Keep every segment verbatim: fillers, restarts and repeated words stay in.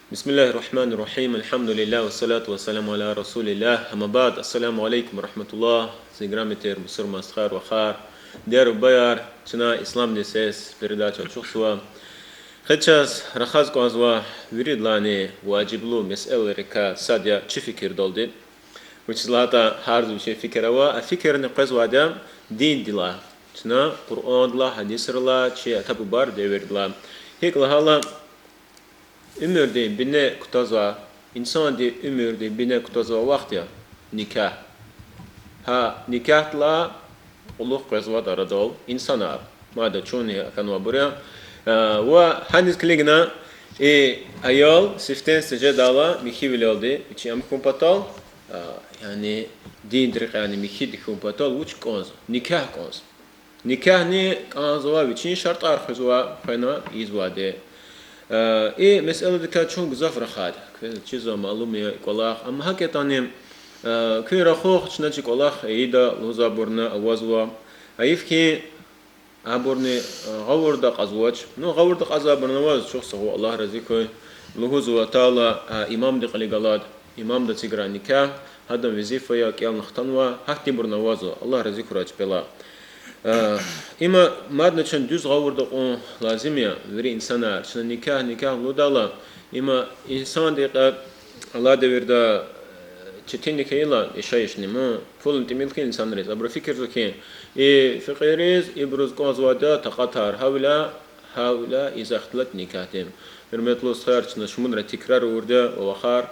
بسم الله الرحمن الرحيم. الحمد لله والصلاة والسلام على رسول الله. أما بعد. السلام عليكم ورحمة الله. Зи играми тир мусурман стхаяр, вахар, диде-бубаяр, чна Исламдин сес передача ачухзава. Къе чаз рахаз кӀанзава виридалайни важиблу месэлайрикай сад я чи фикирдалди. Вучиз лагьайтӀа гьарда вичин фикир ава, а фикирни къвезвайди я диндилай, чна Къуръандилай, гьадисрилай, чи ата-бубайрин девирдилай. ГьикӀ лагьайтӀа, уьмуьрдин бине кутазвай, инсандин уьмуьрдин бине кутазвай вахт я никягь. Гьа никягьдилай кьулухъ къвезвайди я арадал инсанар. Мад чун я, хьанвайбур я. Ва гьаниз килигна, и аял сифтени-сифте жедайла михьивилелди, вичи ам хьун патал, яни диндин рекьяйни михьиди хьун патал вуч кӀанзава? Никягь кӀанзава. Никягьни кӀанзава вичин шартӀар хуьзвай хвена ийизвайди. И месэладикай чун гзаф рахайди я. Квез чизва, малум я и кӀвалах. Амма гьакӀ ятӀани, куьн рахух, чна чи кӀвалах ийида лугьузвайбурни авазва. Гьайиф хьи, абурни гъавурда акьазвач. Ну, гъавурда акьазвайбурни аваз, чухсагъул, Аллагь рази хьуй. Лугьузва, атайла имамдин кьилив галад, имамди эциграй никягь, гьадан везифа я кӀелна хтанва, гьахьтинбурни авазва, Аллагь рази хьурай чпелай. Има мадни чна дуьз гъавурда акьун лазим я, вири инсанар, чна никягь, никягь лугьудайла, има инсандин кьа-, алай девирда четинни хьайила яшайишни, ма, пулни тӀимил хьайила инсанриз, абуру фикирзава хьи, и фекьийриз, ибуруз кӀанзавайди я такьатар, гьавиляй, гьавиляй ийизвай ихтилат никягьдин. Гьуьрметлу стхаяр, чна шумудра тикрар авурди я, вахар,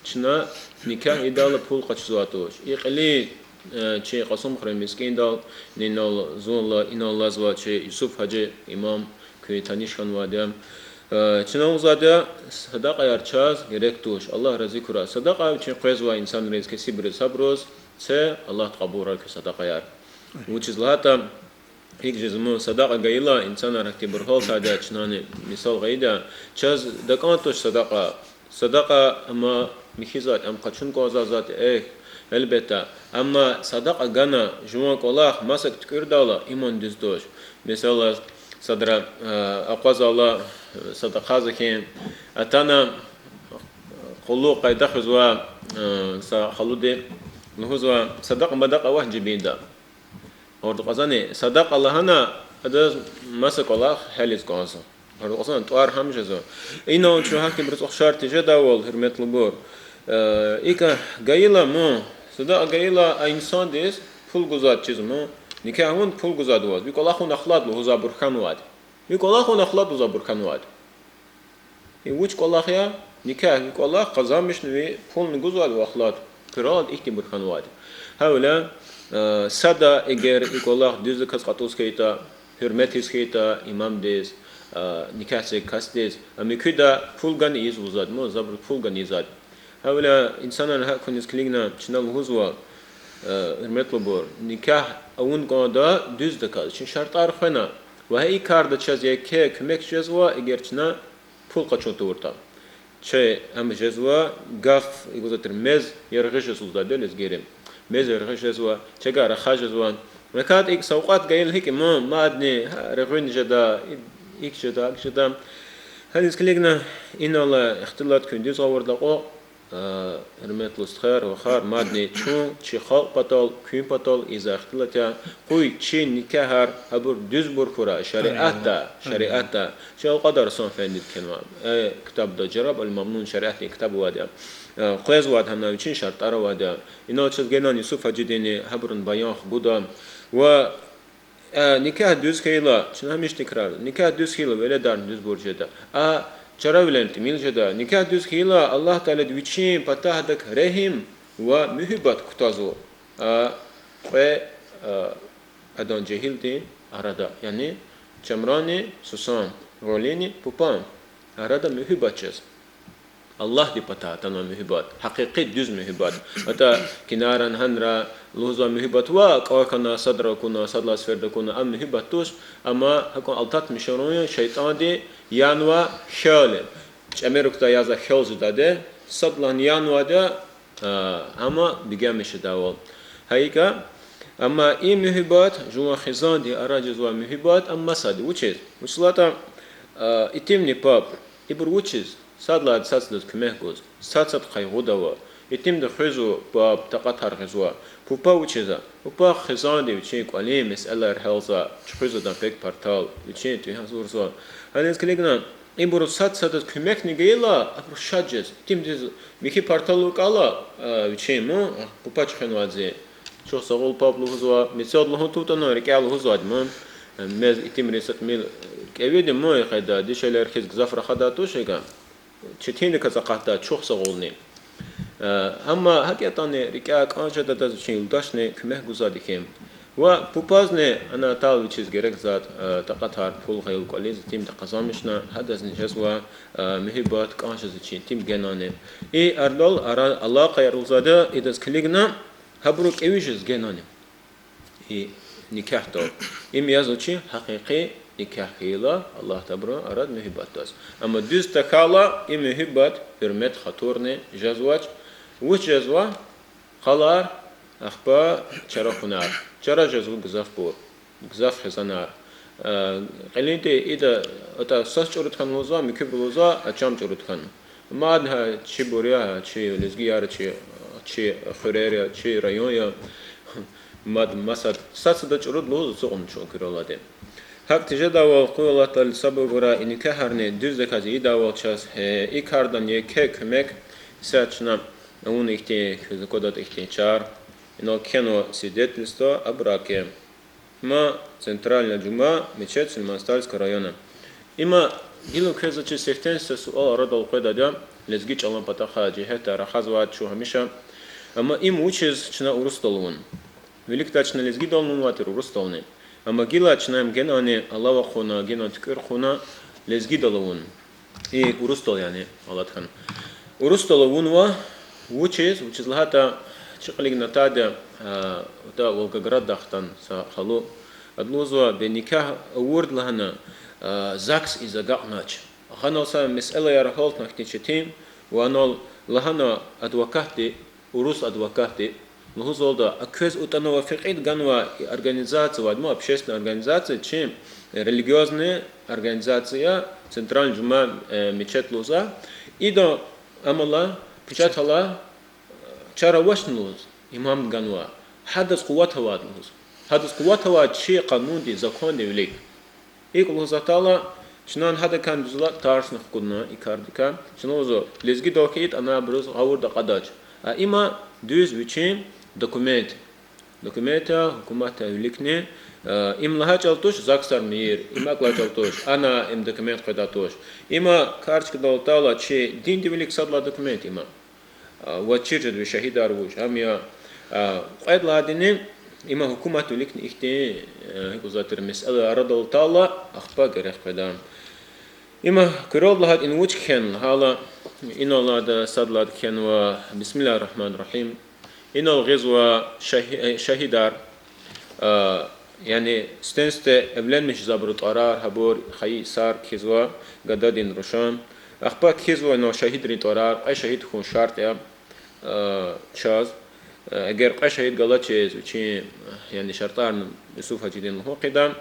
чна никягь ийидайла пул къачузвай туш. И кьилин чи Кьасумхуьруьн мискӀиндал, инал зунла, инал алазва чи Юсуф-гьажи имам, куьн таниш хьанвайди я. Чна лугьузвайди я, садакьаяр чаз герек туш, Аллагь рази хьурай. Садакьа вичин къвезвай инсанриз, кесибриз, гьабуруз це, Аллагьди кьабулрай куь садакьаяр. Вучиз лагьайтӀа, икӀ жезва, садакьа гайила, инсанар гьахьтинбур гьалтайди я, чнани мисал гъайида, чаз такӀан туш садакьа. Садакьа, амма михьизвайди, ам къачун кӀанзавай затӀ я, эхь, гьелбетда. Амма садакьа гана, жуван кӀвалах масакӀа туькӀуьрдайла, им дуьз туш. Месела, садра акъвазайла, сад ахъайзава хьи, атана къуллугъ къайда хуьзвай са халуди, лугьузва, садакьа-мадакьа авач жибинда. Гъавурда акьазани, садакьа лагьана, адаз маса кӀвалах гьялиз кӀанзава. Гъавурда акьазани, тӀвар гьам жезва. Инал чун гьахьтинбуруз ухшар тежедайвал, гьуьрметлубур, икӀ гайила, ма, садакьа гайила, а инсандиз пул гузвайди чизва, ма, никягь авун пул гузвайди ваз, ви кӀвалах авун ахлад лугьузвайбур хьанвайди. Ви кӀвалах авун ахлад лугьузвайбур хьанвайди. И вуч кӀвалах я? Никягь ви кӀвалах, къазанмишна ви пулни гузвайди ва ахлад. Куьрелди ихьтинбур хьанвайди. Гьавиляй, сада эгер и кӀвалах дуьздаказ кьатӀуз хьайитӀа, гьуьрмет ийиз хьайитӀа имамдиз, никягь це касдиз, а муькуьда пул гана ийиз лугьузвайди, ма, абуруз пул гана ийизвайди. Гьавиляй инсанар гьакӀ хьуниз килигна чна лугьузва, гьуьрметлубур, никягь авун кӀанда дуьздаказ, вичин шартӀар хвена. Ва гьа и карда чаз еке куьмек жезва, эгер чна пул къачун тавуртӀа. Чи ам жезва, гаф, икӀ лугьузва тир, мез яргъи жез лугьузвайди я лезгийри. Мез яргъи жезва, чавай рахаз жезва. МекӀа икӀ савкьват гайила гьикӀ, ма, мадни гьа регъуьни жеда, икӀ жеда, акӀ жеда. Гьаниз килигна, инал ихтилат куьн дуьз гъавурда акьукь, гьуьрметлу стхаяр, вахар, мадни чун чи халкь патал, куьн патал ийизвай ихтилат я. Къуй чи никягьар абур дуьзбур хьурай шариатда, шариатда. Чи Алкьвадар Гьасан эфендиди кхьенвай ктабда, Жараб аль-Мамнун шариатдин ктаб авайди я. Къвезвайди гьана, вичин шартӀар авайди я. Инал чаз генани Юсуф-гьажидини гьабурун баян хгуда. Ва никягь дуьз хьайила, чна гьамиша тикрар, никягь дуьз хьайила веледарни дуьзбур жеда. А чаравилерни тӀимил жеда. Никягь дуьз хьайила, Аллагь Таалади вичин патагьдик регьим ва муьгьуьббат кутазва. А кьве адан жегьилдин арада, яни Чамранни Сусан, Гъвалини Пупан арада муьгьуьббат жез. Аллагьдин патай атанвай муьгьуьббат, гьакъикъи дуьз муьгьуьббат. АтӀа кинаран гьанра лугьузвай муьгьуьббат ва кӀвахьна, садра акуна, садлай сеферда акуна, ам муьгьуьббат туш, амма гьакӀан алтатмишарун я шейтӀандин янвай хьел я. ЧӀемерукдай язва хьел жедайди, садлагьана янвайди, амма бегенмиш жедайвал. Гьа икӀа, амма и муьгьуьббат, жуван хизандин арада жезвай муьгьуьббат, ам масад я. Вучиз? Вучиз лагьайтӀа итимни паб, ибур вучиз? Сад лагьайди сад садаз куьмек гуз, сад сад къайгъуда ава. Итимди хуьзва, паб такьатар гъизва. Пупа вучиза? Пупа хизанди вичин кӀвалин месэлаяр гьялзава, чуьхуьзва адан пек-партал, вичин тӀуьн гьазурзава. Гьаниз килигна, ибуру сад садаз куьмекни гайила, абуру шад жез. Итимдиз михьи партал лукӀала, а, вичин му, пупа чуьхвенвайди. Чухсагъул, паб лугьузва, мецел лугьун тавуртӀани, рикӀел лугьузвайди ман, мез итимриз са тӀимил кӀевиди ман, и къайда, дишегьлияр хьиз гзаф рахадай туш икӀ. Четиндиказ акъатда чухсагъулни. Э, амма гьакӀ ятӀани рикӀяй кӀан жеда адаз вичин юлдашни куьмек гузвайди хьи. Ва пупазни ана атайла вичиз герек затӀ, э, такьатар, пул гъайила кӀвализ итимди къазанмишна, гьадазни жезва, э, муьгьуьббат кӀан жез вичин итим генани. И арадал ара-, алакъаяр лугьузвайди, идаз килигна, гьабуру кӀеви жез генани. И никягьдал. Им язва чи гьакъикъи никягь хьайила, Аллагьди абурун арада муьгьуьббат тваз. Амма дуьз тахьайла, и муьгьуьббат, гьуьрмет, хатурни жезвач. Вуч жезва? Къалар, ахпа чара хьунар. Чара жезва гзафбур, гзаф хизанар. Э, кьилинди ида, атӀа сас чӀуруд хьана лугьузва, муькуьбуру лугьузва, а чам чӀуруд хьана. Мад гьа чи буря, гьа чи лезгияр, чи, чи хуьрер я, чи район я, мад масад, сад сада чӀуруд лугьуз ацукьна чун Куьре Аллагьди. ГьакӀ тежедайвал, къуй Аллагь Таалади сабур гурай, и никягьарни дуьздаказ ийидайвал чаз, гье, и кардан еке куьмек, исятда чна авуна ихьтин, квез аквадатӀа ихьтин чар, инал кхьенва свидетельство об браке. Има центральный жуьмя, мечеть Сулейман-Стальского района. Има гила квез ачиз сифтени-сифте суал арадал къведайди я, лезги чӀалан патахъай жигьетдай рахазвайди чун гьамиша. Амма им вучиз чна урусдал авун? Виликдай чна лезгидал авунвай тир, урусдални. Амма гила чна им генани алава хъувуна, генани туькӀуьр хъувуна лезгидал авун. И урусдал, яни, алад хьана. Урусдал авунва, вучиз, вучиз лагьайтӀа, чи кьилин атайди, а, атӀа Волгограддай хтана са халу. Ада лугьузва, бес никягь авурди лагьана, а, загс ийиз агакьнач. Гьанал са месэлаяр гьалтна хьтин четин, ва анал лагьана адвокатди, урус адвокатди, лугьузвалда, а квез атӀанава фекьид ганва и организация авайди, ну, общественная организация, чи религиозный организация, центральный жуьмя, э, мечеть лугьузва. Ида амала, печатала, чар авачни лугьуз, имамди ганва. Гьадаз къуват авайди лугьуз. Гьадаз къуват авайди чи къанунди, законди вилик. ИкӀ лугьузватӀа, чна гьадакай дуьз лагьайтӀа тарсуни хкудна и кардикай. Чна лугьузва, лезгидал хьайитӀа, ана абуруз гъавурда акьадач. А има дуьз вичин документ. Документ я, гьукуматдай виликни, э, им лагьай чӀал туш, загсар мийир, им акӀ лагьай чӀал туш, ана им документ къведай туш. Има карточкадал атайла чи динди вилик сад лагьай документ има. А, ва чир жеда ви шагьидар вуж, ам я, а, кьвед лагьайдини, има гьукуматдай виликни ихьтин, э, гьикӀ лугьузвайди тир, месэла арадал атайла, ахпа герек къведа. Има куьрелди лагьайтӀа, ина вуч кхьена лагьайтӀа, инал лагьайтӀа, сад лагьайтӀа кхьенва, بسم الله الرحمن الرحيم. Инал гъизва шагьи-, э, шагьидар, а, яни сифтени-сифте эвленмиш жезвайбурун тӀварар, гьабур, хайи йисар кхьизва, гададин рушан. Ахпа кхьизва инал шагьидрин тӀварар, кьве шагьид хьун шартӀ я, а, чаз. Эгер кьве шагьид галачиз вичин, яни шартӀарни Юсуф-гьажидин лугьун хъийида,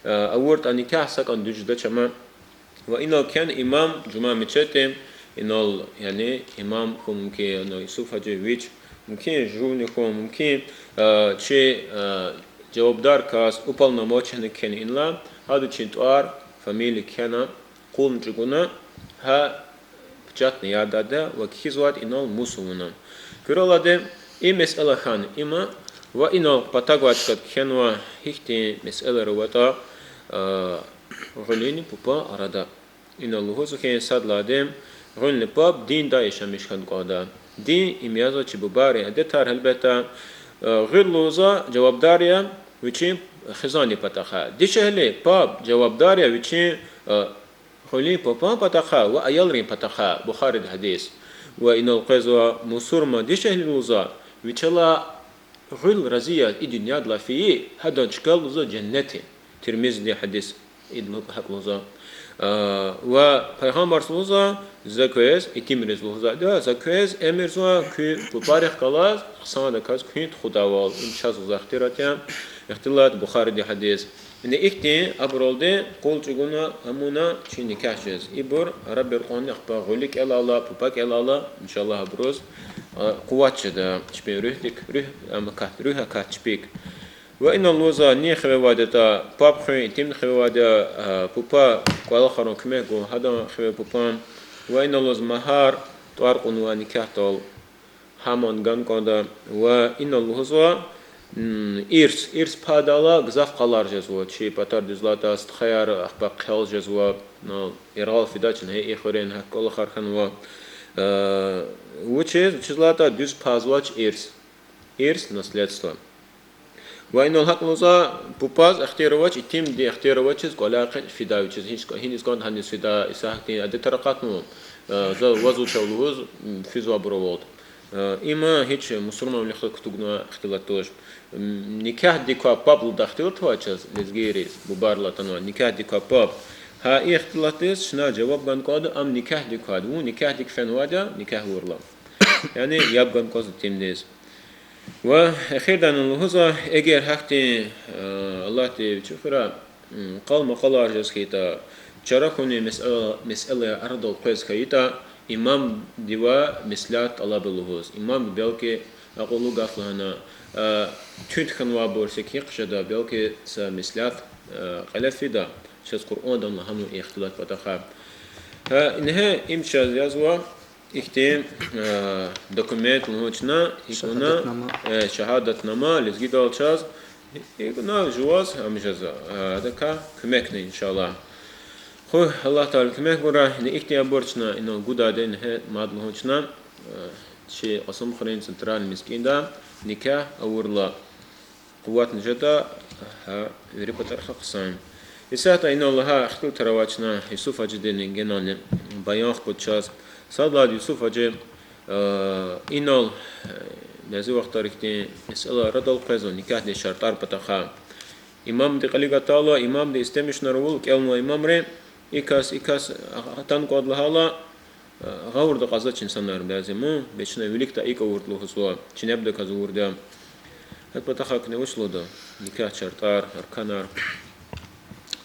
а, авуртӀа никягь сакӀани дуьз жедач ам. Ва инал кхьена имам жуьмя мечетдин, инал, яни имам хьун мумкин я, инал Юсуф-гьажи вич, мумкин жувни хьун, мумкин, а, чи, а, жавабдар кас, уполномоченный кхьена инал, гьада вичин тӀвар, фамилия кхьена, къулни чӀугуна, гьа печатни яр жеда ва кхьизвайди инал мус авуна. Куьрелди и месэла хьана има, ва инал патав гвай чкадал кхьенва гьихьтин месэлаяр аватӀа, а, гъуьлуьнни папан арада. Инал лугьузва хьи, сад лагьайди, гъуьлни паб диндай яшамиш хьана кӀанда. Дин им язва чи бубайрин адетар, гьелбетда, а, гъуьл лугьузва жавабдар я вичин хизандин патахъай. Дишегьли, паб жавабдар я вичин, а, гъуьлуьн папан патахъай ва аялрин патахъай, Бухариди гьадис. Ва инал къвезва, мусурман дишегьли лугьузва, вичелай гъуьл рази яз и дуьньядилай фейи, гьадан чка лугьузва женнет я. Тирмизидин гьадис, ида гьакӀ лугьузва. А, ва Пайгъамбарди лугьузва, за квез, итимриз лугьузвайди я, за квез эмирзава куь папарихъ галаз хъсандаказ куьн тухудайвал, им чаз лугьузвай ихтилат я, ихтилат, Бухаридин гьадис. Яни ихьтин абуралди къул чӀугуна амуна чи никягь жез. Ибур араб яргъани ахпа гъуьлуь кӀелайла, пупа кӀелайла, иншаллагь, абуруз къуват жеда чпин руьгьдик, руьгь, ам акат, руьгь акат чпик. Ва инал лугьузва, ни хиве авайди ятӀа, паб хуьн, итимни хиве авайди я, пупа кӀвалахарун куьмек гун, гьадан хиве пупан. Ва инал лугьуз магьар, тӀвар кьунвай никягьдал, гьаман гана кӀанда. Ва инал лугьузва, ирс, ирс пайдайла гзаф къалар жезва, чи патар дуьз лагьайтӀа, стхаяр ахпа хъел жезва, яргъал фидач, гьа и хуьре гьакӀ кӀвалахар хьанва. Вучиз, вучиз лагьайтӀа дуьз пайзвач ирс. Ирс, наследство. Ва инал гьакӀ лугьузва, пупаз ихтияр авач, итимди ихтияр авачиз кӀваляй экъечӀ фида вичиз, гьиниз кӀанда гьаниз фида, исятда гьахьтин адетар акъатнава, за ваз вуч ава лугьуз, физвайбур авалда. Има гьич мусурманвилихъ кутугнавай ихтилат туш. Никягьдик квай паб лугьудай ихтилат авай чаз, лезгийриз, бубайрилай атанвай никягьдик квай паб. Гьа и ихтилатдиз чна жаваб гана кӀанда, ам никягьдик квайди, вун никягьдик фенвайди я, никягь авурла. Яни яб гана кӀанзава итимдиз. Ва эхирдани лугьузва, эгер гьахьтин, Аллагьди вичи хуьрай, къал-макъалар жез хьайитӀа, чара хьунин месэла, месэлаяр арадал къвез хьайитӀа, имамдивай меслят тӀалаб ая лугьуз. Имамди белки акьуллу гаф лагьана, туьнт хьанвайбур секин хъжеда, белки са меслят кьиле фида, чаз Къуръандал лагьанва ихтилат патахъай. Гьа ингье им чаз язва, ихьтин документ лугьун чна, икӀ вуна, шагьадатнама, лезгидал чаз, икӀ вуна жуваз ам жезва, адакай куьмекна, иншаллагь. Ху, Аллагь Таала куьмек гурай, яни ихьтин абур чна инал гудайди я, ингье мад лугьун чна, чи Кьасумхуьруьн центральный мискӀинда никягь авурла, къуватни жеда, гьа вири патарихъай хъсан. Исятда инал лагьай ихтилатар авай чна Юсуф гьажидини генани баян хкуда чаз. Сад лагьайди, Юсуф гьажи, инал бязи вахтар ихьтин месэла арадал къвезва никягьдин шартӀар патахъай. Имамди кьилик атайла, имамди истемишнавайвал, кӀелнавай имамри, и кас, и кас атана кӀанда лагьайла, гъавурда кьазвач инсанар бязи, му, бес чна виликдай икӀ авурди лугьузва, чинебдаказ авурди я. Гьа патахъай куьне вуч лугьуда, никягь шартӀар, арканар.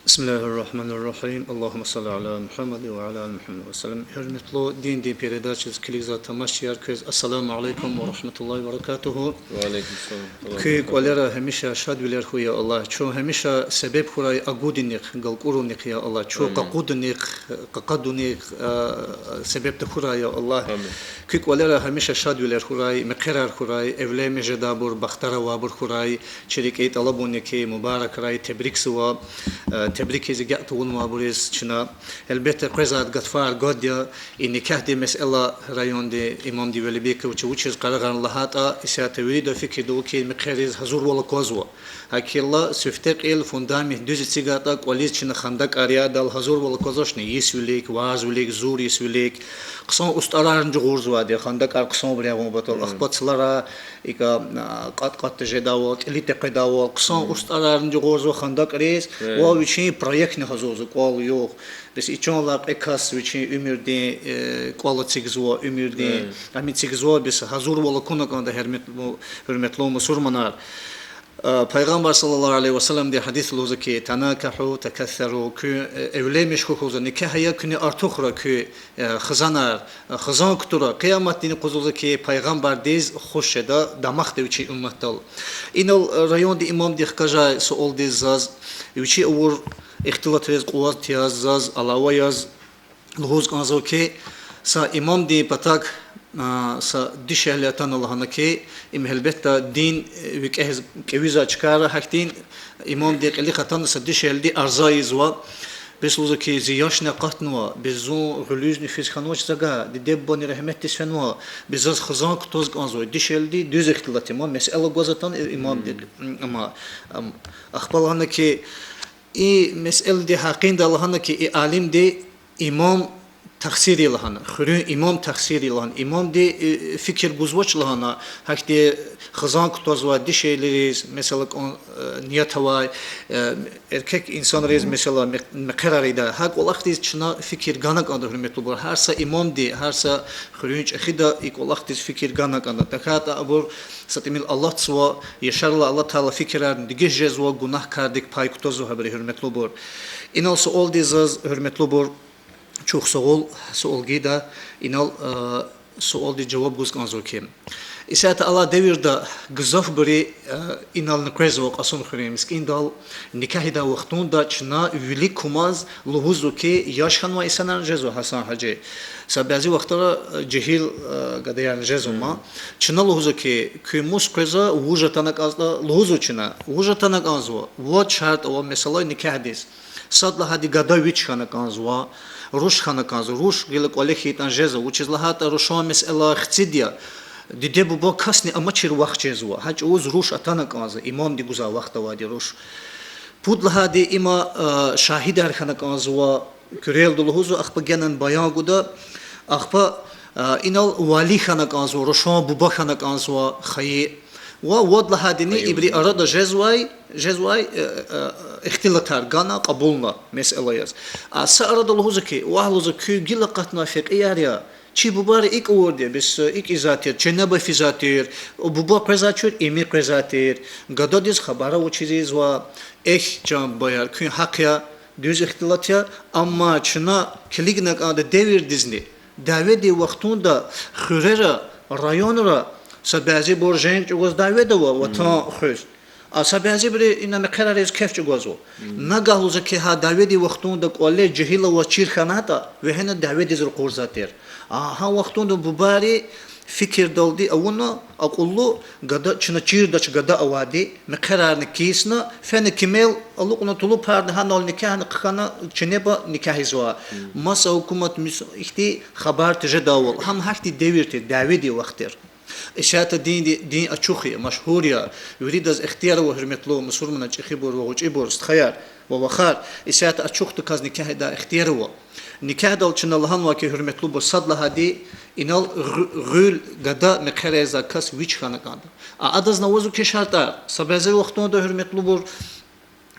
بسم الله الرحمن الرحيم. اللهم صل على محمد وعلى آل محمد وسلم. Гьуьрметлу диндин передачадиз килигзавай тамашачияр, квез السلام عليكم ورحمة الله وبركاته. Ва алейкум салам. Куь кӀвалера гьамиша шадвилер хьуй, я Аллагь. Чун гьамиша себеб хьурай агудунихъ, галкӀурунихъ, я Аллагь. Чун къакъудунихъ, къакъадунихъ себеб тахьурай, я Аллагь. Куь кӀвалера гьамиша шадвилер хьурай, мехъерар хьурай, эвленмиш жедайбур, бахтар авайбур хьурай. Чи рикӀи тӀалабуникай мубаракрай, тебрикзава, тебрик ийиз агакь тавунвайбуриз чна. Гьелбетда, къвезвай гатфар гад я, и никягьдин месэла райондин имамди Велибеков чи вучиз къарагъарна лагьайтӀа, исятда вирида фикирда ава хьи, мехъериз гьазурвал аквазва. ГьакӀ хьайила, сифте кьил, фундамент дуьз эцигайтӀа, кӀвализ чна хандакӀар ядай гьазурвал аквазвачни, йис вилик, варз вилик, зур йис вилик. Хъсан устӀарарни жугъурзавайди я, хандакӀар хъсанбур ягъун патал, ахпа цлара икӀ кьатӀ-кьатӀ жедайвал, тӀили текъведайвал, хъсан устӀарарни жугъурзава хандакӀриз, ва вичин проектни гьазурзава кӀвал-югъ. Бес и чан лагьай кьве кас вичин уьмуьрдин кӀвал эцигзава, уьмуьрдин, ам эцигзава, бес гьазурвал акуна кӀанда, гьуьрметлу, гьуьрметлу мусурманар. Пайгъамбар صلى الله عليه وسلمди гьадис лугьузва хьи, تناكحوا تكاثروا, куьн эвленмиш хьухь лугьузва, никягь ая, куьне артухра куь хизанар, хизан кутура. Къияматдин юкъуз лугьузва хьи, пайгъамбардиз хуш жеда, дамахда вичин умматдал. Инал райондин имамди хкажай суалдиз заз, вичи авур ихтилатриз кьуд яз заз алава яз лугьуз кӀанзава хьи, са имамдин патак са дишегьли атана лагьана хьи, им гьелбетда дин викӀегьиз кӀевизвай чкайра, гьахьтин имамдин кьилихъ атана са дишегьлиди арза ийизва. Бес лугьузва хьи, зи яшни акъатнава, бес зун гъуьлуьзни физ хьанвач, за гьа диде-бубани регьметдиз фенва, бес заз хизан кутаз кӀанзава. Дишегьлиди дуьз ихтилат ийимир, месэла гваз атана имамди, амма ахпа лагьана хьи, и месэладин гьакъиндай лагьана хьи, и алимди имам тахсир я лагьана, хуьруьн имам тахсир я лагьана, имамди, э, фикир гузвач лагьана, гьахьтин хизан кутазвай дишегьлийриз, месела, кӀан, э, ният авай, э, эркек инсанриз, месела, мехъ-, мехъерар ийидай. Гьа кӀвалахдиз чна фикир гана кӀанда, гьуьрметлубур. Гьар са имамди, гьар са хуьруьн чӀехиди и кӀвалахдиз фикир гана кӀанда. ТахьайтӀа абур са тӀимил алатзава, яшарилай алатайла фикирарни дегиш жезва, гунагь кардик пай кутазва гьабуру, гьуьрметлубур. Инал суалдиз заз, гьуьрметлубур, чухсагъул суал гайида, инал, э, суалдиз жаваб гуз кӀанзава хьи. Исятда алай девирда гзафбуру, э, инални къвезва Кьасумхуьруьн мискӀиндал, никягь ийидай вахтунда чна вилик кумаз лугьузва хьи, яш хьанвай инсанарни жезва, Гьасан-гьажи. Са бязи вахтара, э, жегьил, э, гадаярни жезва ман. Чна лугьузва хьи, куьн мус къвезва, вуж атана кӀанзатӀа, лугьузва чна, вуж атана кӀанзава, вад шартӀ ава, месела, никягьдиз. Сад лагьайди, гада вич хьана кӀанзава, руш хьана кӀанзава, руш гила кӀвале хьайитӀани жезва, вучиз лагьайтӀа рушан месэла хцид я, диде-буба касни амачир вахт жезва, гьа чӀавуз руш атана кӀанзава, имамди гузвай вахт авайди руш. Пуд лагьайди, има, э, шагьидар хьана кӀанзава, куьрелди лугьузва, ахпа генани баян гуда, ахпа, э, инал вали хьана кӀанзава, рушан буба хьана кӀанзава, хайи. Ва вад лагьайдини ибурун арада жезвай, жезвай, э, э, ихтилатар гана, кьабулна месэла яз. А са арада лугьузва хьи, вагь, лугьузва, куьн гила акъатнавай фекьияр я, чи бубайри икӀ авурди я, бес, э, икӀ ийизвай тир, ченеба физвай тир, буба къвезвай чир, ими къвезвай тир, гададиз хабар авачиз ийизва, эхь, чан бубаяр, куьн гьахъ я, дуьз ихтилат я, амма чна килигна кӀанда девирдизни, дяведин вахтунда хуьрера, районра са бязибур женг чӀугваз дяведа ава Ватан хуьз. А са бязибуру ина мехъерар ийиз кеф чӀугвазва. Нагагь лугьузва хьи, гьа дяведин вахтунда кӀвале жегьил аваз чир хьанайтӀа, вегьена дяведиз ракъурзавай тир. А гьа вахтунда бубайри фикирдалди авуна, акьуллу, гада, чна чирдач гада авайди, мехъерарни кисна, фена кимел алукьна тулупарни гьанал никягьни хъхьана, ченеба никягь ийизва. Маса гьукумат мус-, ихьтин хабар тежедайвал. Гьам гьахьтин девир тир, дяведин вахт тир. Исятда динди-, дин ачух я, машгьур я, виридаз ихтияр ава, гьуьрметлу мусурманар, чӀехибур ва гъвечӀибур, стхаяр ва вахар, исятда ачухдаказ никягь ийидай ихтияр ава. Никягьдал чна лагьанвай хьи, гьуьрметлубур, сад лагьайди, инал гъу-, гъуьл, гада мехъерар ийизвай кас вич хьана кӀанда. А адазни авазва хьи шартӀар, са бязи вахтунда, гьуьрметлубур,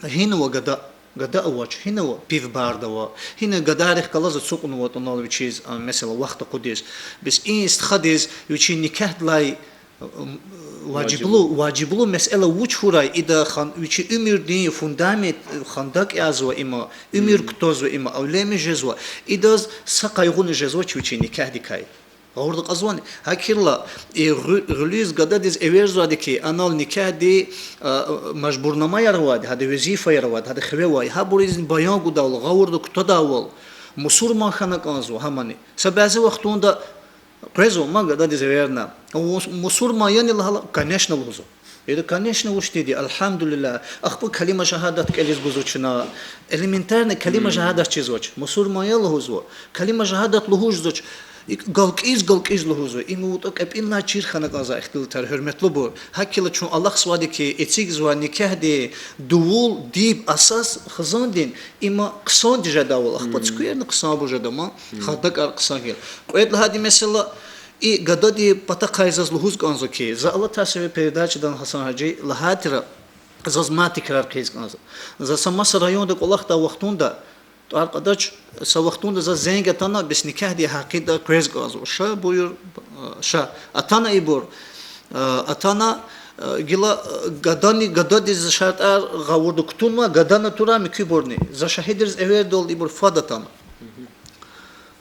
гьинава гада, гада авач, гьинава пивбарда ава, гьина гадайрихъ галаз ацукьнава тӀунал вичиз, а, месела, вахт акъудиз. Бес и стхадиз вичин никягьдилай, м, важиблу, важиблу месэла вуч хьурай, ида хан-, вичин уьмуьрдин фундамент, хандакӀ язава има, уьмуьр кутазва има, авлияр жезва, идаз са къайгъуни жезвач вичин никягьдикай. Гъавурда кьазвани? Гьакӏ хьайила, и гъу-, гъуьлуьз, гададиз эверзавайди хьи, анал никягьди, а, мажбурнамаяр авайди, гьада везифаяр авайди, гьада хиве авай, гьабуризни баян гудайвал, гъавурда кутадайвал, мусурман хьана кӏанзава гьамани. Са бязи вахтунда къвезва, ма гададиз эверна. Мус-, мусурман яни лагьайла, конечно, лугьузва. Ида, конечно, вуч тийиди, альгьамдулиллагь. Ахпа калима шагьадат кӏелиз гузва чна. Элементарно калима шагьадат чизвач. Мусурман я лугьузва. Калима шагьадат лугьуз жезвач. Галкӏиз-галкӏиз лугьузва. Им вутӏа кьепӏинлай чир хьана кӏанзавай ихтилатар, гьуьрметлубур. Гьакӏ хьайила чун алахъзавайди хьи, эцигзавай никягьди дувул, диб, асас хизандин, има хъсан тежедайвал, ахпа цуькверни хъсанбур жеда ман, хандакӏар хъсан гила. Кьвед лагьайди месэла, и гададин патахъай заз лугьуз кӏанзава хьи, за алатай сефер передачадан, Гьасан-гьажи, лагьай тир, заз мад тикрар хъийиз кӏанзава. За са маса районда кӏвалахдай вахтунда, тӏвар кьадач, са вахтунда заз зенг атана, бес никягьдин гьакъиндай къвез кӏанзава. Ша, буюр, ша. Атана ибур, атана, гила, гадани, гададиз шартӏар гъавурда кутунва, гадани турай, муькуьбурни. За шагьидриз эвердалди ибур фад атана.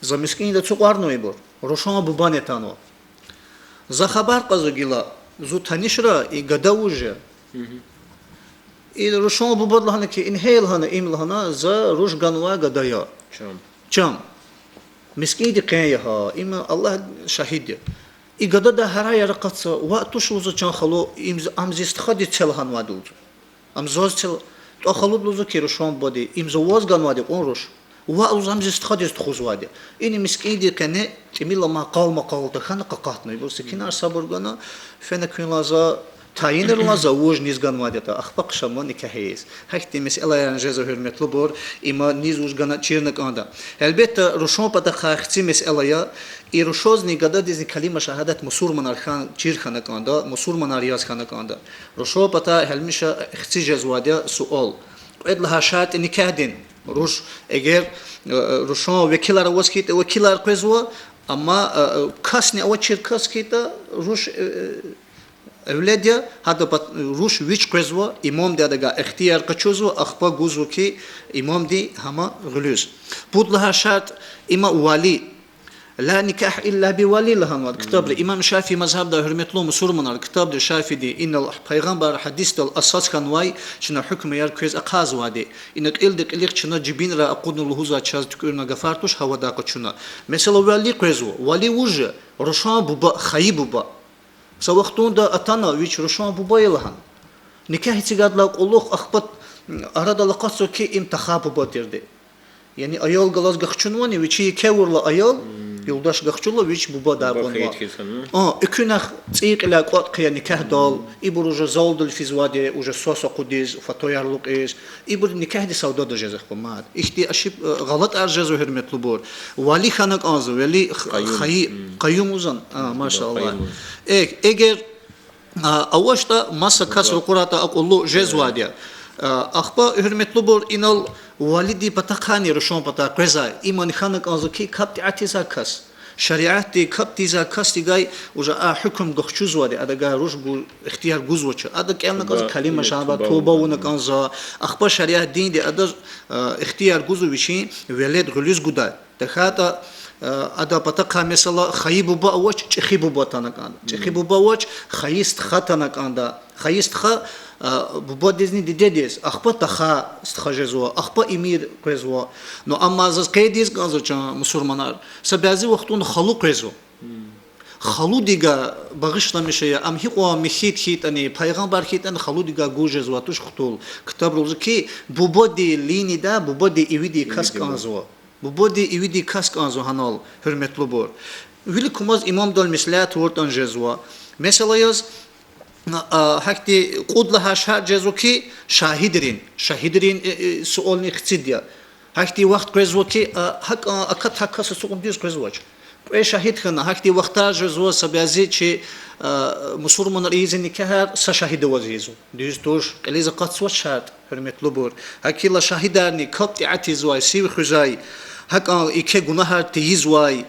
За мискӏинда ацукьарнава ибур. Рушан бубани атанва. За хабар кьазва гила, зун танишра, и гада вуж я. И рушан бубади лагьана хьи, ингье лагьана, им лагьана, за руш ганвай гада я. Чам. Мискӏинди къен я гьа, им Аллагь шагьид я. И гададай гьараяр акъатзава, ваъ туш лугьузва, чан халу, им з-, ам зи стхадиз це лагьанвайди лугьузва. Ам заз це ла-, тӏа халуди лугьузва хьи рушан бубади, им за ваз ганвайди кьван руш. Ваъ лугьузва, ам зи стхадиз тухузвайди. Ина мискӏинди къене тӏимил ама къал-макъал тахьана къакъатна. Ибур секинар сабур гана, фена куьнлай за Тайинарла завуж низ ганвайди ятӀа, ахпа хъша ма никягь ийиз. Гьахьтин месэлаяр жезва, гьуьрметлубур, има низ вуж гана чирна кӀанда. Гьелбетда, рушан патахъай хци месэла я, и рушазни гададизни калима шагьадат мусурманар хьана, чир хьана кӀанда, мусурманар яз хьана кӀанда. Рушан патай гьелмиша хци жезвайди я суал. Кьвед лагьай шартӀ я никягьдин. Руш, эгер, э, рушан векилар аваз хьайитӀа, векилар къвезва, амма, э, касни авачир кас хьайитӀа, руш, э, эвлед я, гьада пат-, руш вич къвезва, имамди адавай ихтияр къачузва, ахпа гузва хьи имамди гьам гъуьлуьз. Пуд лагьай шартӀ, има вали. لا نكاح إلا بولي лагьанвайди ктабра. Имам Шафии мазгьабда, гьуьрметлу мусурманар, ктабда Шафиидин, инал Пайгъамбар гьадисдал асас хьанвай чна гьукумар квез ахъайзавайди. Ина кьилди кьилихъ чна жибинрай акъудна лугьузвай, чаз туькӀуьрна гафар туш, гьавадай къачуна. Месела, вали къвезва. Вали вуж я? Рушан буба, хайи буба. Са вахтунда атана вич рушан буба я лагьана. Никягь эцигайдалай кьулухъ ахпа арадал акъатзава хьи, им тахай буба тирди. Яни аял галаз гахчунвани, вичин еке авурла аял, юлдаш гахчурла вич бубадай кьунва. А, экуьнахъ цӀийи кьиляй кӀватӀ хъия никягьдал, ибур уже залдал физвайди, уже свас акъудиз, фатояр лукьиз, ибур никягьдин савдада жезва хьи мад. Ихьтин ашиб-, э, гъалатӀар жезва, гьуьрметлубур. Вали хьана кӀанзава, вали х-, хайи, къаюм лугьузва. А, машаллагь. Экв, эгер А, авачтӀа, маса кас ракъурайтӀа, акьуллу жезвайди я. А, ахпа, гьуьрметлубур, инал валидин патахъайни рушан патай къвезвай, имни хьана кӀанзава хьи, капӀ тӀеатӀизвай кас. Шариатди капӀ тийизвай касдивай уже а гьукум гахчузвайди, адавай руш гу-, ихтияр гузвач. Ада кӀелна кӀанзава калима шагьадат, туба авуна кӀанзава. Ахпа шариат динди адаз, а, ихтияр гузва вичин велед гъуьлуьз гудай. ТахьайтӀа, э, адан патахъай, месела, хайи буба авач, чӀехи буба атана кӀанда. ЧӀехи буба авач, хайи стха атана кӀанда. Хайи стха, э, бубадизни дидедиз, ахпа тахай стха жезва, ахпа имир къвезва. Ну, амма заз къейд ийиз кӀанзава, чан мусурманар, са бязи вахтунда халу къвезва. Халудивай багъишламиша я, ам гьикьван михьиди хьайитӀани, пайгъамбар хьайитӀани, халудивай гуз жезвай туш хтул. Ктабра лугьузва хьи, бубадин линияда, бубадин ивидин кас кӀанзава. Бубадин ивидин кас кӀанзава гьанал, гьуьрметлубур. Виликамаз имамдал меслят авуртӀани жезва. Месела яз, а, гьахьтин кьуд лагьай шартӀ жезва хьи, шагьидрин, шагьидрин, э, э, суални хцид я. Гьахьтин вахт къвезва хьи, а, гьакӀан акатдай кас ацукьна дуьз къвезвач. Кьве шагьид хьана, гьахьтин вахтар жезва, са бязи чи, а, мусурманар ийизвай никягьар са шагьид аваз ийизва. Дуьз туш, кьилиз акъатзавач шартӀ, гьуьрметлубур. ГьакӀ хьайила шагьидарни капӀ тӀеатӀизвай, сив хуьзвай, гьакӀан еке гунагьар тийизвай,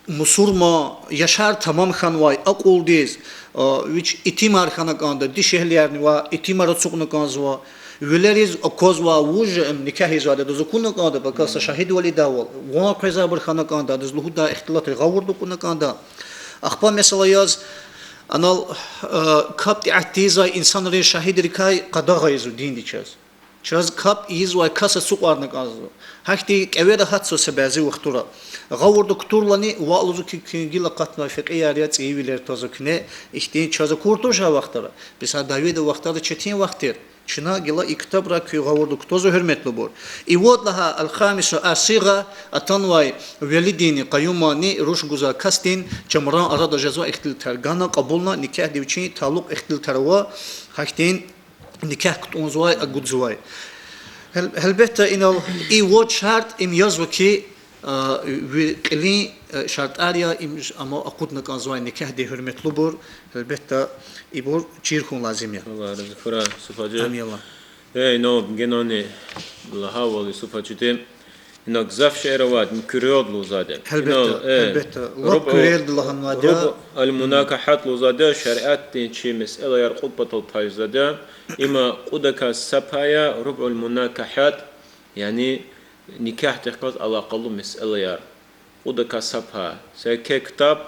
мусурман, яшар тамам хьанвай, акьулдиз, а, вич итимар хьана кӀанда, дишегьлиярни ва итимар ацукьна кӀанзава, вилериз аквазвай, вуж, м, никягь ийизвайди адаз акуна кӀанда, пака са шагьид валидайвал, ван къвезвайбур хьана кӀанда, адаз лугьудай ихтилатри гъавурда акуна кӀанда. Ахпа месела яз, анал, а, капӀ тӀеатӀ тийизвай инсанрин шагьидрикай къадагъа ийизва динди чаз. Чаз капӀ ийизвай кас ацукьарна кӀанзава. Гьахьтин кӀевера гьатзава са бязи вахтара. Гъавурда кутурлани ваъ лугьузва хьи, куьн гила акъатнавай фекьияр я, цӀийивилер твазва куьне, ихьтин чаз акур туш а вахтара. Бес а Давида вахтара четин вахт тир. Чна гила и ктабра куь гъавурда кутазва, гьуьрметлубур. И вад лагьай الخامس الصيغة атанвай велидинни къаюманни руш гузвай касдин, Чамран арада жезвай ихтилатар. Гана кьабулна, никягьди вичин талукь ихтилатар ава, гьахьтин никягь кутӀунзавай, агудзавай. Гьел-, гьелбетда, инал и вад шартӀ им язва хьи, а, ви кьилин, а, шартӀар я, им ж-, амма акъудна кӀанзавай никягьди, гьуьрметлубур, гьелбетда, ибур чир хьун лазим я. Аллагь рази хьурай, Юсуф гьажи. Амин, Аллагь. Э, инал генани лагьайвал, Юсуф гьажиди, инал гзаф шейэр авайди, муькуьрелди лугьузвайди. Гьелбетда, инал, э, гьелбетда, лап руб-, куьрелди лагьанвайди я. ربع المناكحات лугьузвайди, шариатдин чи месэлаяр кьуд патал пайзавайди. Има кьудакай са пай я, ربع المناكحات, яни никягьдихъ галаз алакъалу месэлаяр. Кьудакай са пай. Са еке ктаб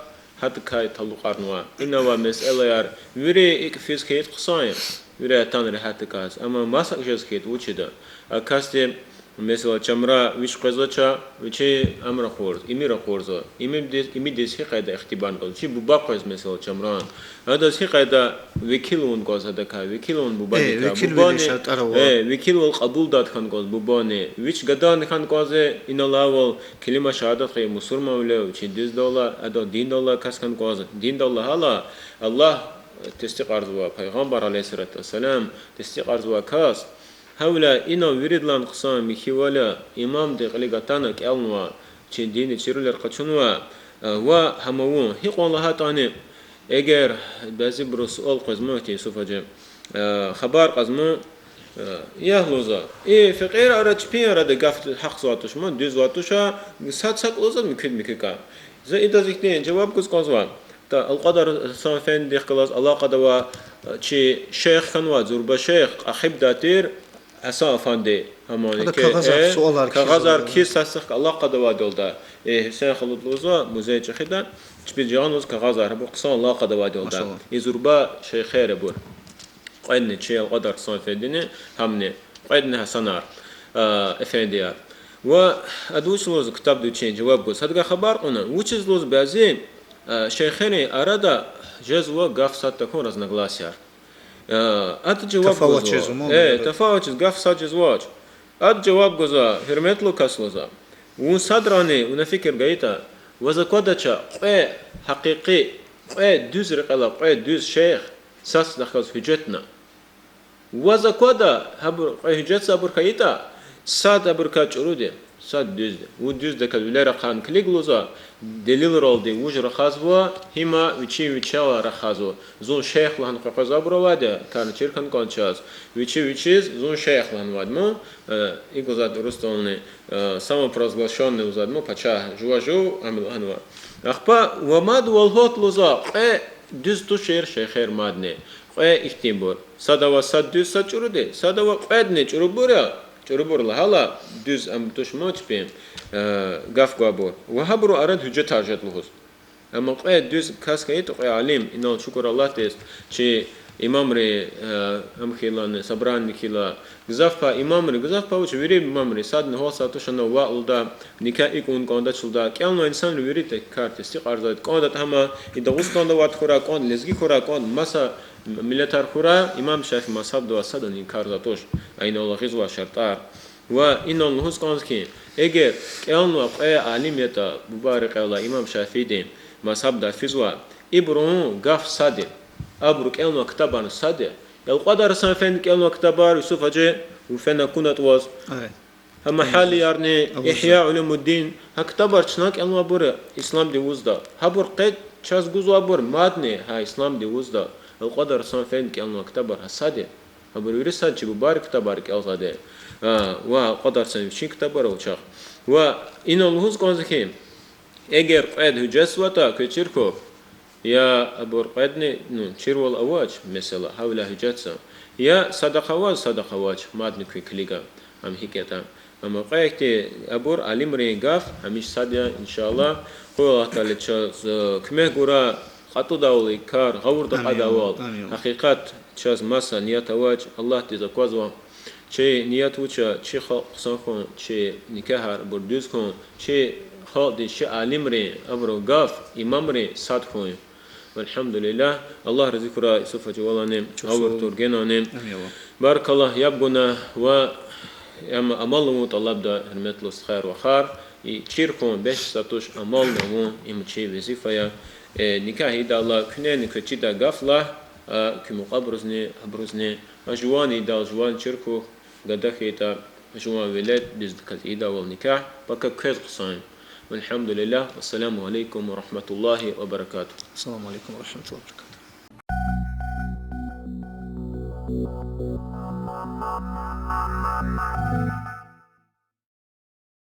гьадакай талукьарнава. Ина авай месэлаяр вири икӀ физ хьайитӀа хъсан я. Вири атана регьятдаказ. Амма маса жез хьайитӀа вуч ийида? А касди, месела, Чамра вич къвезвач, вичи ам ракъурзава, ими ракъурзава. Имидиз, имидиз гьи къайда ихтибарни кӀанзава? Чи буба къвез, месела, Чамран. Адаз гьи къайда векил авун кӀанзава адакай, векил авун бубадикай, э, векил авун бубани, шартӀар ава. Э, векилвал кьабулдайди хьана кӀанзава бубани. Вич гадани хьана кӀанзава, инал лагьайвал, калима шагьадат хьайи мусурманвиле, вичи дуьздаллай, адал диндаллай кас хьана кӀанзава. Диндаллай гьала, Аллагь тестикьарзава пайгъамбар عليه الصلاة والسلام, тестикьарзава кас. Гьавиляй инал виридалай хъсан михьивал я, имамди кьиле гатана кӀелнава, чи динди чирвилер къачунва, ва гьам авун. Гьикьван лагьайтӀани, эгер бязибуру суал къвезмайди, Юсуф гьажи, хабар кьазма, я лугьузва, и фекьийрин арада, чпин арада гаф гьахъзавай туш, ман дуьзвай туш, сад са кӀелзава муькуьд-муькуькай. За идаз ихьтин жаваб гуз кӀанзава. ТӀа Алкьвадар Гьасан эфендидихъ галаз алакъада авай чи шейх хьанвай, зурба шейх, Кьахибда тир Гьасан эфенди, гьамани кагъазар кхьиз, сад садахъ алакъада авайдалда. Э, Гьуьсейн халу лугьузва, музей чӀехида, чпиз жагъанваз кагъазар, абур хъсан алакъада авайдалда. И зурба шейхер абур. Кьведни чи Алкьвадар Гьасан эфендини, гьамни, кьведни Гьасанар, эфендияр. Ва ада вуч лугьуз ктабда вичин жаваб гуз. Гьадакай хабар кьуна, вучиз лугьуз бязи шейхерин арада жезва гаф сад тахьун, разногласияр. Ада жаваб гузва, тафават жез, гаф сад жезвач. Ада жаваб гузва, гьуьрметлу кас лугьузва, вун садрани, вуна фикир гайитӀа, ваз аквадач кьве гьакъикъи, кьве дуьз рекьелай, кьве дуьз шейх, сад садахъ галаз гьуьжетна. Ваз аквада, гьабур кьве гьуьжетзавайбур хьайитӀа, сад абурукай чӀуруди, сад дуьзди. Вун дуьздаказ вилер ахъайна килиг лугьузва, делилралди вуж рахазва, гьим вичи вичелай рахазва. Зун шейх лагьана къекъвезвайбур авайди я, кар чир хьана кӀанда чаз. Вичи вичиз зун шейх лагьанвайди я ман, икӀ лугьузвайди урусдални, самопровозглашённый лугьузвайди я ман, пачагь жува жув ам лагьанва. Ахпа ва мад валгьат лугьузва, кьве дуьз тушир шейхер мадни. Кьве ихьтинбур. Сад ава сад дуьз, сад чӀуруди, сад ава кьведни чӀурубур я, чӀурубур лагьайла дуьз ам туш ман чпин гаф гвайбур. Ва гьабурун арада гьуьжетар жеда лугьуз. Амма кьве дуьз кас хьайитӀа, кьве алим, инал шукур Аллагьдиз, чи имамри, ам хьайилани, собраниени хьайила, гзаф пай имамри, гзаф пай вуч, вири имамри, садни гьалсай туш, ана ваъ лугьуда, никягь икӀ авун кӀандач лугьуда, кӀелнавай инсанри вири тек кар тестикьарзавайди, кӀандатӀа гьам и Дагъустанда авайди хьурай, кӀанда лезги хьурай, кӀанда маса миллетар хьурай, имам ШафиӀи мазгьабда авай садани инкарзавай туш, а инал гъизвай шартӀар. Ва инал лугьуз кӀанзава хьи, эгер кӀелнавай кьве алим ятӀа, бубайрин рекьелай имам ШафиӀидин мазгьабдай физвай, ибурун гаф сад я, абуру кӀелнавай ктабарни сад я. Алкьвадар Гьасан эфендини кӀелнавай ктабар, Юсуф гьажи, вун фена акунатӀа ваз, гьа Магьаллиярни, Ихья улумуддин, гьа ктабар чна кӀелнавайбур я Исламдин вузда. Гьабур къе чаз гузвайбур мадни гьа Исламдин вузда. Алкьвадар Гьасан эфендини кӀелнавай ктабар гьа сад я. Гьабур вири сад чи бубайрин ктабар кӀелзавайди. Ва Алкьвадар Гьасан вичин ктабар ава чахъ. Ва инал лугьуз кӀанзава хьи, эгер кьвед гьуьжетзаватӀа, квез чир хьухь, я абур кьведни, ну, чирвал авач, месела, гьавиляй гьуьжетзава. Я садахъ аваз, садахъ авач, мадни куь килига, ам гьикӀ ятӀа. Амма кьве ихьтин абур алимрин гаф гьамиша сад я, иншаллагь. Къуй Аллагь Таала чаз куьмек гурай, кьатӀудайвал и кар, гъавурда кьадайвал. Гьакъикъат, чаз маса ният авач, Аллагьдиз аквазва. Чи ният вуч я, чи халкь хъсан хьун, чи никягьар абур дуьз хьун, чи халкьдин, чи алимрин, абурун гаф, имамрин сад хьун. Валгьамдулиллагь, Аллагь рази хьурай Юсуф гьаживалани, гъавурда тургенани. Баркалла, яб гана ва ам амал авун тӀалабда, гьуьрметлу стхаяр-вахар, и чир хьун бес са туш, амални авун, им чи везифа я. Э, никягь ийидайла куьнени квез чидай гаф лагь, а, куь мукьвабурузни, абурузни, а жуван ийидайла жуван чир хьухь, гада хьайитӀа, жуван велед дуьздаказ ийидайвал никягь, пака квез хъсан. Валгьамдулиллагь, вассаламу алейкум ва рахматуллагьи ва баракатугь. السلام عليكم ورحمة الله وبركاته.